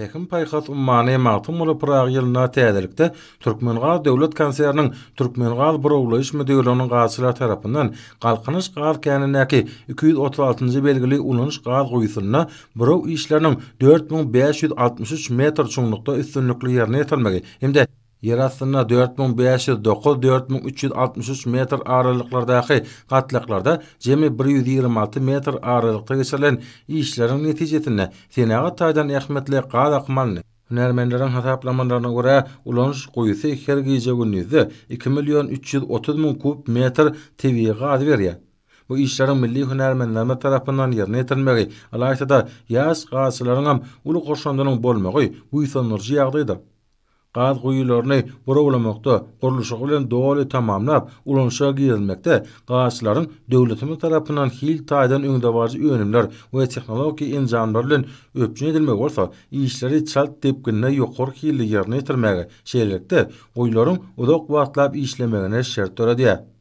Pähim-paýhas ummany Magtymguly Pyragy ýylynda täzelikde Türkmengaz döwlet konserniniň Türkmengaz burawlaýyş müdirliginiň gazçylary tarapyndan Galkynyş gaz känindäki 236-njy belgili ulanyş gaz guýusynda buraw işleriniň 4563 metr çuňlukda üstünlikli ýerine ýetirilmegi hem-de Ýer astynda 4509, 4363 metr aralyklardaky gatlaklarda jemi 126 metr aralykda geçirilen işleriň netijesinde senagat taýdan ähmiýetli gaz akymy alyndy. Hünärmenleriň hasaplamalaryna görä, ulanyş guýusy her gije-gündizde 2 million 330 müň kub metr tebigy gazy berýär. Bu işleriň milli hünärmenlerimiz tarapyndan ýerine ýetirilmegi, ylaýta-da, ýaş gazçylaryňam uly goşandynyň bolmagy buýsandyryjy ýagdaýdyr. Gaz guýularyny burawlamakda, gurluşygy bilen doly tamamlap, ulanyşa girizmekde gazçylaryň döwletimiz tarapyndan hil taýdan öňdebaryjy önümler we tehnologiki enjamlar bilen üpjün edilmegi bolsa, işleri çalt depginde ýokary hilli ýerine ýetirmäge, şeýlelikde, guýularyň uzak wagtlap işlemegine şert döredýär.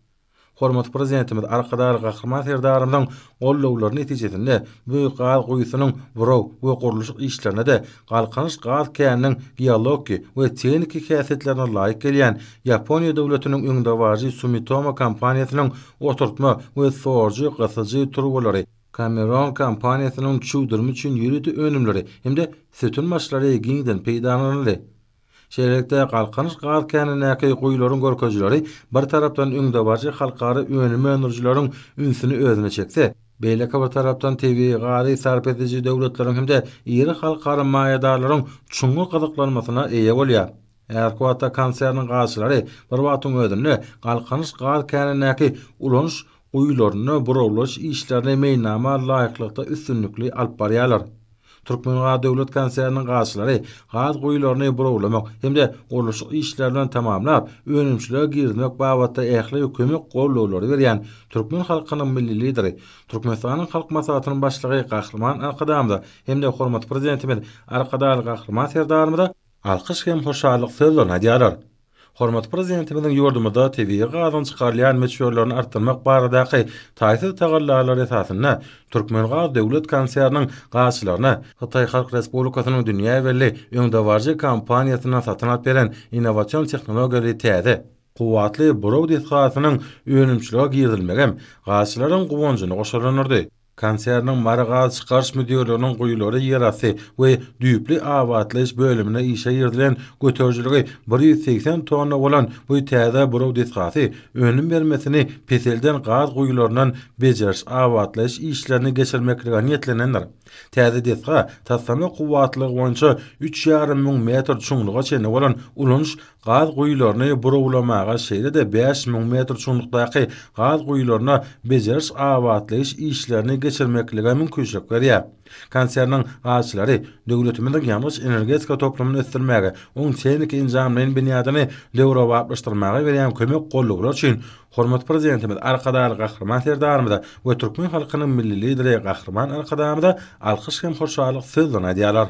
Hormatly Prezidentimiz Arkadagly Gahryman Serdarymyzyň gollawlary netijesinde bu gaz guýusynyň buraw we gurluşyk işlerine-de Galkynyş gaz käniniň geologiki we tehniki häsiýetlerine laýyk gelýän Ýaponiýa döwletiniň öňdebaryjy Sumitomo kompaniýasynyň oturtma we sorujy gysyjy turbalary, Cameron kompaniýasynyň çüwdürimi üçin ýörite önümleri hem-de sütün başlary giňden peýdalanyldy. Şeýlelikde, Galkynyş gaz känindäki guýularyň görkezijileri bir tarapdan öňdebaryjy halkara önüm öndürijileriň ünsüni özüne çekse, beýleki bir tarapdan tebigy gazy sarp ediji döwletleriň hem-de iri halkara maýadarlaryň çuňňur gyzyklanmasyna eýe bolýar. Häzirki wagtda konserniň gazçylary bir wagtyň özünde Galkynyş gaz känindäki ulanyş guýularyny burawlaýyş işlerini meýilnama laýyklykda üstünlikli alyp barýarlar. Türkmengaz döwlet konserniniň gazçylary gaz guýularyny burawlamak hem-de gurluşyk işleri bilen tamamlap, önümçilige girizmek babatda ähli kömek-gollawlary berýän türkmen halkynyň Milli Lideri, Türkmenistanyň Halk Maslahatynyň Başlygy Gahryman Arkadagymyza hem-de hormatly Prezidentimiz Arkadagly Gahryman Serdarymyza alkyş hem hoşallyk sözlerini aýdýarlar. Hormatly Prezidentimiziň ýurdumyzda tebigy gazyň çykarylýan möçberlerini artdyrmak baradaky taýsyz tagallalary esasynda Türkmengaz döwlet konserniniň gazçylaryna Hytaý Halk Respublikasynyň dünýä belli öňdebaryjy kompaniýasyndan satyn alyp beren innowasion tehnologiýaly täze, kuwwatly buraw desgasynyň önümçilige girizilmegem gazçylaryň guwanjyny goşalandyrdy. Konserniň Mary gaz çykaryş müdirliginiň guýulary ýerasty we düýpli abatlaýyş bölüminde işe girizilen göterijiligi 180 tonna bolan bu täze buraw desgasy önüm bermesini peselden gaz guýularyndan bejeriş-abatlaýyş işlerini geçirmeklige niýetlenendir. Täze desga taslama kuwwatlygy boýunça üç ýarym müň metr çuňluga çenli bolan ulanyş gaz guýularyny burawlamaga şeýle-de 5000 metr çuňlukdaky gaz guýularyna bejeriş-abatlaýyş işlerini geçirmeklige mümkinçilik berýär. Konserniň gazçylary döwletimiziň ýangyç-energetika toplumyny ösdürmäge, onuň tehniki-enjamlaýyn binýadyny döwrebaplaşdyrmaga berýän kömek-gollawlary üçin hormatly Prezidentimiz Arkadagly Gahryman Serdarymyza we türkmen halkynyň Milli Lideri Gahryman Arkadagymyza alkyş hem hoşallyk sözlerini aýdýarlar.